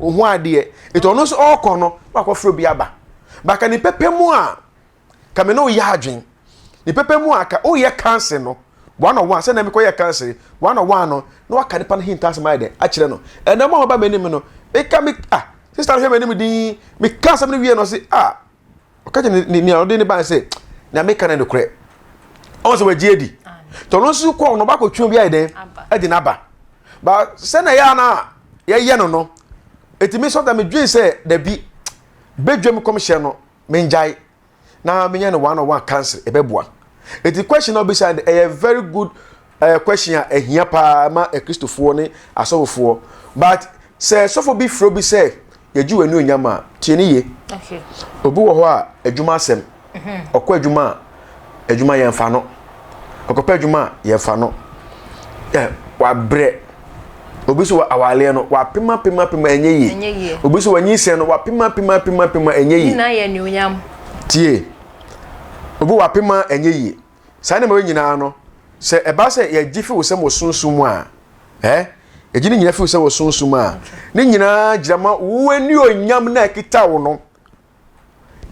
Ohu adeɛ. Nti ɔno nso ɔrekɔ no, na wakɔfrɛ obi aba. Baka ne pɛpɛ mu a, ka me ne wo yɛ adwen. Ne pɛpɛ mu a, ka woyɛ kanse no, one on one, sɛ na mekɔyɛ kanse, one on one no, na waka nipa no hintasɛm ayɛ dɛ, akyerɛ no. Ɛnna mo a wɔba m'anim no, meka me, ah, sista no hwɛ m'anim din, meka asɛm no wie no, ɔse, ah, ɔka kyerɛ ne nea ɔde ne bae sɛ nea meka no nokorɛ ɔn sɛ wagye adi nti ɔno nso kɔɔ no ɔba obi ayɛ dɛn ɛde n'aba ba sɛ na ɛyɛ ana yɛyɛ no no ɛtumi sɔta medwen sɛ dabi bɛdwam kɔmhyɛ no mengyae na menyɛ no one on one council ɛbɛboa ɛti question na ɔbisa ɛyɛ very good question a ɛhia paa ma akristofoɔ ne asɔfofoɔ but sɛ sɔfo bi frɛ bi sɛ yɛgye w'ani onyam a tie ne yie. Obi wɔ hɔ a adwuma asɛm ɔkɔ adwuma a adwuma yɛmfa no ɔkɔpɛ adwuma a yɛmfa no ɛ wabrɛ obi so wɔ awaleɛ no wapema pema pema ɛnyɛ yie obi so wɔnyinsɛn no wapema pema pema pema ɛnyɛ yie tie obi wapema ɛnyɛ yie. Saa nneɛma wei nyinaa no, sɛ ɛba sɛ yɛgye fi wo sɛm wɔ sunsum mu a, ɛ yɛgye ne nyinaa fi wo sɛm wɔ sunsum mu a, ne nyinaa gyina ma wo anuonyam na ɛkita wo no.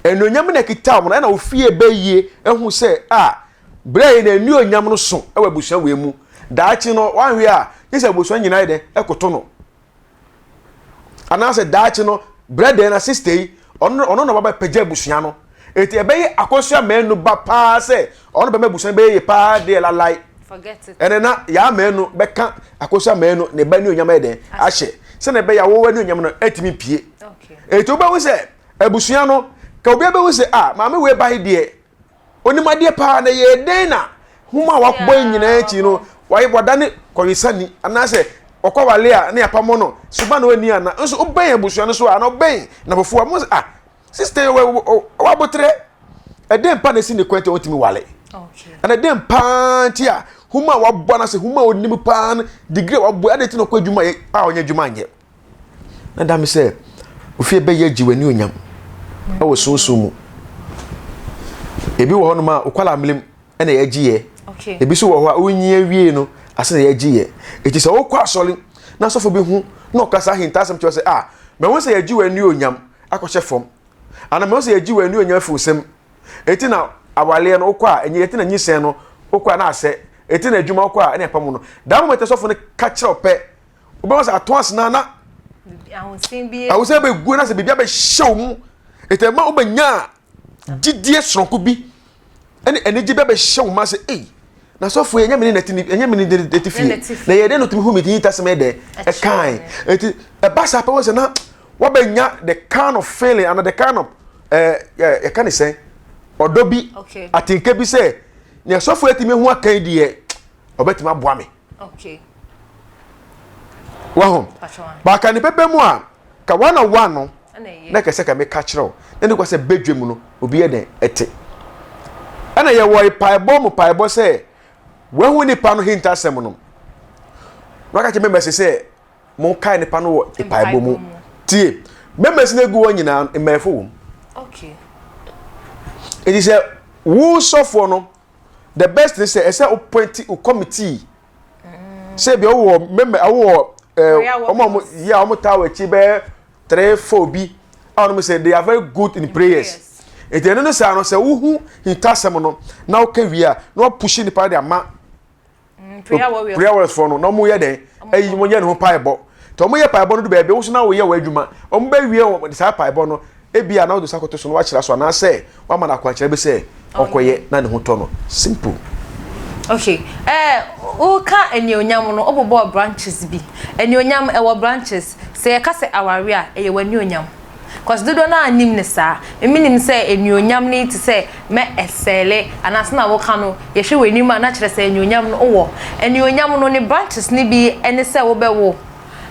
Anuonyam na ɛkita wo no, ɛna wo fie bɛyie ehu sɛ a berɛ yi na anuonyam no so wɔ abusua wei mu. Daakye no, wanhwɛ a, gye sɛ abusua nyinaa yɛ dɛ ɛkoto no. Anaasɛ daakye no, berɛ dɛn na sista yi, ɔno ɔno na wabɛpagya abusua no. Eti ɛbɛyɛ akɔsua mɛnu ba paa sɛ ɔno bɛma abusua no bɛyɛ yie paa deɛ lalai. Ɛnɛ na yaa mɛnu bɛka akɔsua mɛnu ne ba ne onyam ayɛ dɛn ahyɛ sɛnɛ ɛbɛyɛ a wɔwɔ ne onyam no ɛtumi pie. Eti wobɛhu sɛ abusua no ka obi abɛhu sɛ ah maame wei ba yi deɛ Onim adeɛ paa na ɛyɛɛ dɛn na homa a wakɔbɔ yi nyinaa akyi no wayɛ wadane kɔwesani anaasɛ ɔkɔ wale a ne apamɔ no suba na wani ana nso wobɛn abusua no so a na wobɛn nafofoɔ a mo sɛ ah sister yi wɔ abotrɛ ɛdɛn pa na esi ne kwan nti a wɔntumi wale ɛna ɛdɛn paa nti a homa a wabɔ anaasɛ homa a onim paa no degree a wabɔ ɛdɛn ti na ɔkɔ adwuma a ɔnyɛ adwuma nyɛ. Na da me sɛ ofie bɛyɛ agye w'ani onyam ɛwɔ sunsun mu. Ebi wɔ hɔnom a okwala mmelim ɛna yɛgye yɛ. Ebi nso wɔ hɔ a wonyi awie no ase na yɛgye yɛ. Eti sɛ wokɔ asɔre na sɔfo bi ho na ɔka saa ahintasɛm kyerɛ sɛ a mɛho sɛ yɛgye w'ani onyam akɔhyɛ fam. Ana mɛho sɛ yɛgye w'ani onyam afi wo nsam. Eti na awaleɛ no wokɔ a ɛnyɛ eti na nyinsɛn no wokɔ a na asɛ. Eti na adwuma wokɔ a ɛna ɛpam no. Daa moment sɔfo no ka kyerɛ wo pɛ wobɛma sɛ ato asena na ahosen bɛgu na sɛ biribi abɛhyɛ wo mu ɛtɛ ma wobɛnya gyidie soronko bi ɛne anigye bi abɛhyɛ wo ma sɛ ei na sɔfo yɛ ɛnyɛ me ne nɛte ɛnyɛ me ne nɛte fie na yɛ dɛ no tumi hu me ti tasɛm yɛ dɛ ɛkae ɛti ɛba saa pɛ wɔ sɛ na wabɛnya the kind of feeling and the kind of ɛɛ yɛka ne sɛn ɔdɔ bi atenka bi sɛ nea sɔfo yɛ tumi ho akan deɛ ɔbɛtumi aboa me. Okay. Wahu. Baaka ne pɛpɛ mu a, ka one on one no, na kɛsɛ ka meka kyerɛ wo. Na ne kwa sɛ bedwa mu no, obi yɛ dɛn ɛte. Ɛna yɛwɔ paebɔ mu paebɔ sɛ, wahu nipa no hintasɛm no. Na waka kyerɛ members sɛ, monkae nipa no wɔ paebɔ mu. Tie, members no egu hɔ nyinaa, mmaɛfo wɔ mu. Okay. Enti sɛ wo sɔfoɔ no, the best ne sɛ ɛsɛ wo point wo committee sɛ ebi wowɔ member wowɔ ɛɛ wɔn a wɔn yɛ a wɔn taa wɔ akyi bɛyɛ three four bi a wɔn sɛ they are very good in prayers eti ɛno ne saa no sɛ wohu ntasɛm no na woka wie a na wapushi nipa de ama. Mm, prayer warriors prayer warriors fo no na wɔn yɛ dɛn ɛyi wɔn yɛ ne ho paebɔ nti wɔn yɛ paebɔ no do baabi wɔn nso na wɔyɛ wɔn adwuma wɔn bɛ wie wɔn saa paebɔ no ebi a na wɔde nsa kɔto so na wɔakyerɛ so anaasɛ wɔama no akwankyerɛ bi sɛ ɔkɔyɛ na ne ho tɔ no simple. Okay, eh, woka anuonyam no, wobobɔɔ branches bi. Anuonyam ɛwɔ branches. Sɛ yɛka sɛ aware a, ɛyɛ w'anuonyam. Cause dodoɔ no ara nnim no saa. Me nim sɛ anuonyam no yi te sɛ mɛ ɛsɛle anaa sɛnea woka no yɛhwɛ w'anim a na kyerɛ sɛ anuonyam no wowɔ. Anuonyam no ne branches no bi ne sɛ wobɛwo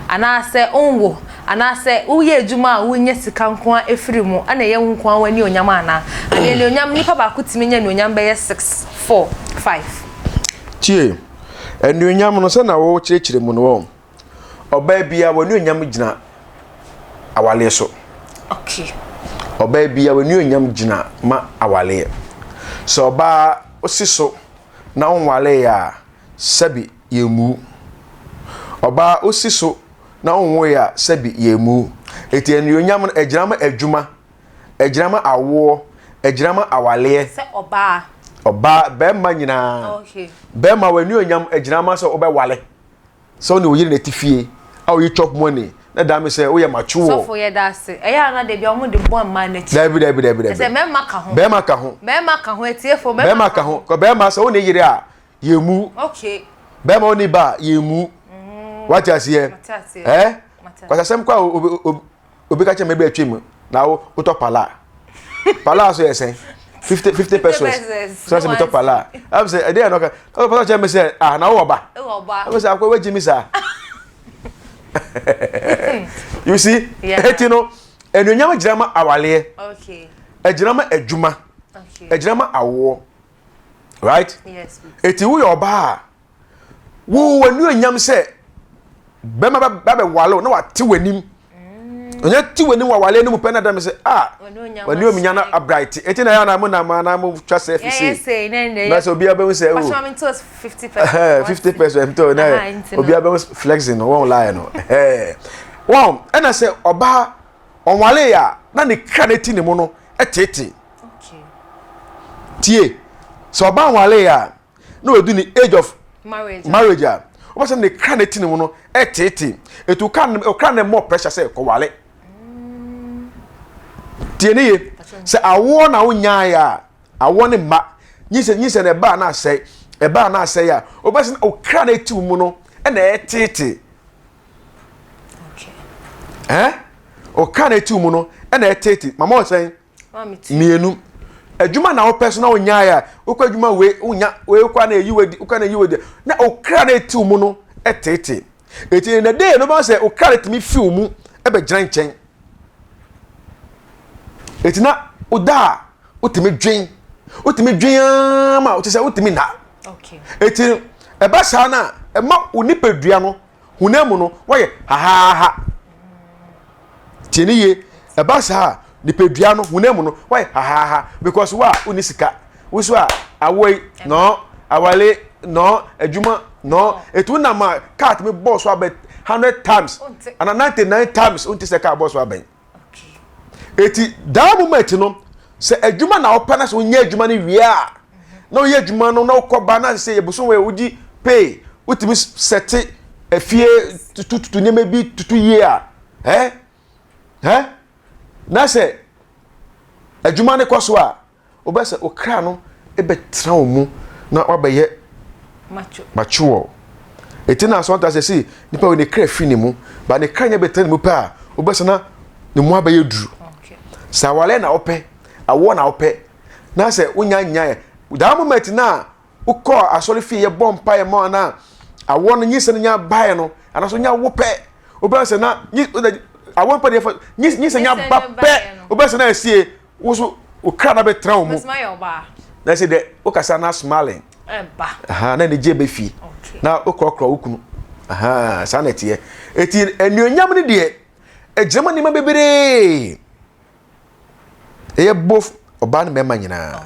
anaa sɛ wonwo anaa sɛ woyɛ adwuma a wonya sika nko ara firi mu ɛna ɛyɛ wo nko ara w'anuonyam anaa. Anaa anuonyam nipa baako tumi nya anuonyam bɛyɛ six, four, five. Tie, anuonyam no sɛnea wokyerɛkyerɛ mu no wɔn. Ɔbaa biara w'anuonyam gyina awaleɛ so. Okay. Ɔbaa biara w'anuonyam gyina ma awaleɛ. Sɛ ɔbaa osi so na ɔnwaleeɛ a, sɛbi yɛmmu. Ɔbaa osi so na wonwoeɛ a sɛbi yɛmmu. Eti anuonyam no ɛgyina ma adwuma, ɛgyina ma awoɔ, ɛgyina ma awaleɛ. Sɛ ɔbaa. Ɔbaa, bɛrima nyinaa. Okay. Bɛrima w'anuonyam ɛgyina ma sɛ wobɛwale. Sɛ wo ne wo yere na ɛte fie a woyi chop money na daa me sɛ woyɛ mature. Sɔfo yɛ da ase. Ɛyɛ a na da bi a wɔn de bɔ mmaa n'akyi. Dabi dabi dabi dabi. Ɛsɛ mɛrima ka ho. Bɛrima ka ho. Bɛrima ka ho atiefo bɛrima ka ho. Kɔ bɛrima sɛ wo ne yere a yɛ mu. Okay. Bɛrima wo ne ba a yɛ mu. Mm. Wate aseɛ. Ɛɛ. Kwasasɛm kɔ a obi ka kyerɛ me bi atwa mu na wo wotɔ pala pala so yɛ sɛn 50 50 pesos so sɛ metɔ pala ɛm sɛ ɛdeɛ no ka ɔsɛ pala kyerɛ me sɛ ah na wowɔ ba ɛm sɛ akɔ wagyi me saa you see ɛti no anuonyam gyina ma awaleɛ ɛgyina ma adwuma ɛgyina ma awoɔ right ɛti woyɛ ɔbaa a Wo w'anuonyam sɛ bɛma bɛbɛwale wo na wate w'anim. Ɔnyɛ te w'anim wɔ awale no mu pɛ na dɛm sɛ ah w'anuonyam no abrite. Eti na yɛ na mo nam na mo twa selfie sei. Na sɛ obiara bɛhu sɛ oh 50 percent mto na obiara bɛhu flexing no wɔn lie no. Wɔn ɛna sɛ ɔbaa ɔnwale a na ne kra na eti ne mu no ɛtete. Tie sɛ ɔbaa nwale a na wadu ne age of marriage a wobɛ sɛ ne kra na ɛti ne mu no ɛteete ɛti wokra na mmɔ pressure sɛ kɔwale mm. tie ne ye sɛ awoɔ na wonyaeɛ a awoɔ ne mma nyinsɛ nyinsɛ na ɛbaa na asɛe ɛbaa na asɛe a wobɛ sɛ wokra na ɛti wo mu no ɛna ɛteete ɛɛ wokra na ɛti wo mu no ɛna ɛteete mama ɔsɛn Mmienu, adwuma na wopɛ so na wonyaeɛ a, wokɔ adwuma wei wonya wei wokɔ na eyi wadi wokɔ na eyi wadi na okra na eti mu no ɛtete. Eti na de no bɛn sɛ okra na etumi fi mu ɛbɛgyina nkyɛn. Eti na woda a wotumi dwen wotumi dwen ara ma wote sɛ wotumi nna. Eti ɛba saa na ɛma wo nipadua no honam mu no wɔyɛ hahaha. Tie ne yie, ɛba saa a nipadua no honam mu no wɔyɛ hahaha because wo a wonni sika, wo so a awoɔ yi nɔɔ, awale nɔɔ, adwuma nɔɔ, etu nam a kaa tumi bɔɔ so abɛ hundred times ana 99 times wonte sɛ kaa bɔɔ so abɛn. Eti daa moment no sɛ adwuma na wopɛ na sɛ wonyɛ adwuma no wie a na woyɛ adwuma no na wokɔ ba na sɛ yɛbosom wɔ wogye pay wotumi sɛte afie tutututu nneɛma bi tutu yie a ɛ ɛ na sɛ adwuma no kɔ so a Wobɛyɛ sɛ okra no bɛtena wo mu na wabɛyɛ mature. Eti na asɔnta sɛ si nipa wei ne kra fi ne mu, ba ne kra nyɛ bɛtena ne mu pɛ a, wobɛsɛ na ne mu abɛyɛ duru. Sɛ awale na wopɛ, awoɔ na wopɛ, na sɛ wonya nyae, that moment na wokɔ asɔre fie yɛbɔ mpaeɛ ma na awoɔ no nyinsɛn no nya baeɛ no anaasɛ wonya wo pɛ wobɛsɛ sɛ na awoɔ mpɛ deɛ fa nyinsɛn nya ba pɛ wobɛsɛ na asie wo so wo kra na bɛtena wo mu na sɛ dɛ wokasa na smiling na anigye bɛ fie na wokorɔkorɔ wo kunu saa na ɛteɛ ɛti anuonyam no deɛ ɛgyina ma nneɛma bebree ɛyɛ both ɔbaa ne mmarima nyinaa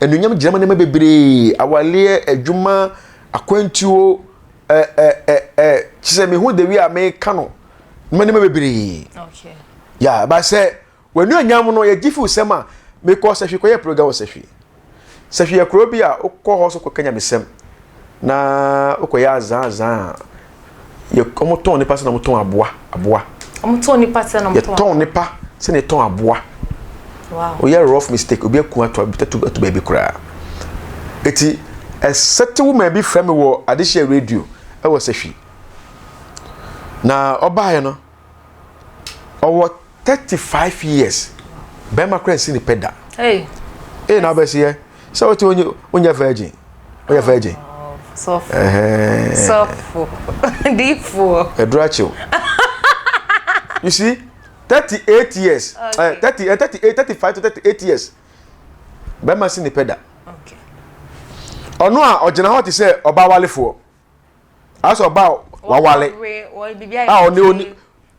anuonyam gyina ma nneɛma bebree awaleɛ adwuma akwantuo ɛ ɛ ɛ ɛ kyerɛ sɛ mehu the way a meka no nneɛma bebree ya ba sɛ W'anuonyam no, yɛgye fi wo sɛm a mekɔɔ Sahwi kɔyɛɛ program wɔ Sahwi. Sahwi yɛ kuro bi a wokɔ hɔ so kɔka nyamesɛm na wokɔyɛ azaa azaa a yɛ wɔtɔn nipa sɛ na wɔtɔn aboa aboa. Wɔtɔn nipa sɛ na wɔtɔn. Yɛtɔn nipa sɛ na yɛtɔn aboa. Wow. Woyɛ rough mistake obi aku ato ato ato baabi koraa. Eti ɛsɛte woman bi frɛ me wɔ Adehyɛ radio ɛwɔ Sahwi. Na ɔbaeɛ no Ɔwɔ 35 years. Bɛrima kora nsi ne pɛ da. Hey. Ee na abɛsi yɛ. Sɛ wote onye onye virgin. Oyɛ virgin. Oh, sɔfo. Sɔfo. Difoɔ. Ɛduru akyew. You see, 38 years. Okay. Uh, 30, uh, 38, 35 to 38 years. Bɛrima si ne pɛ da. Okay. Ɔno a ɔgyina hɔ te sɛ ɔbaa walefoɔ. Asɛ ɔbaa wawale a ɔne oni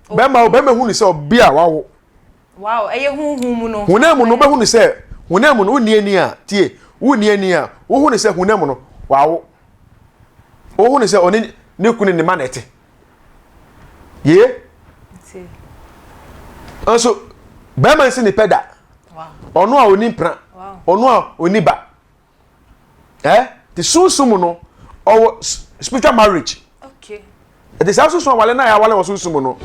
bɛrima bɛrima hu ne sɛ ɔbi a wawo. Wow, ɛyɛ huhu mu no. Honam mu no wobɛhu ne sɛ honam mu no wonni ani a tie wonni ani a wohu ne sɛ honam mu no wawo. Wohu ne sɛ ɔne ne kunu ne ma na ɛte. Yie. Nso bɛrima nsi ne pɛ da. Ɔno a ɔni mpena. Ɔno a ɔni ba. Eh? Te sunsum no ɔwɔ spiritual marriage. Okay. Ɛte saa sunsum awale na yɛawale wɔ sunsum no.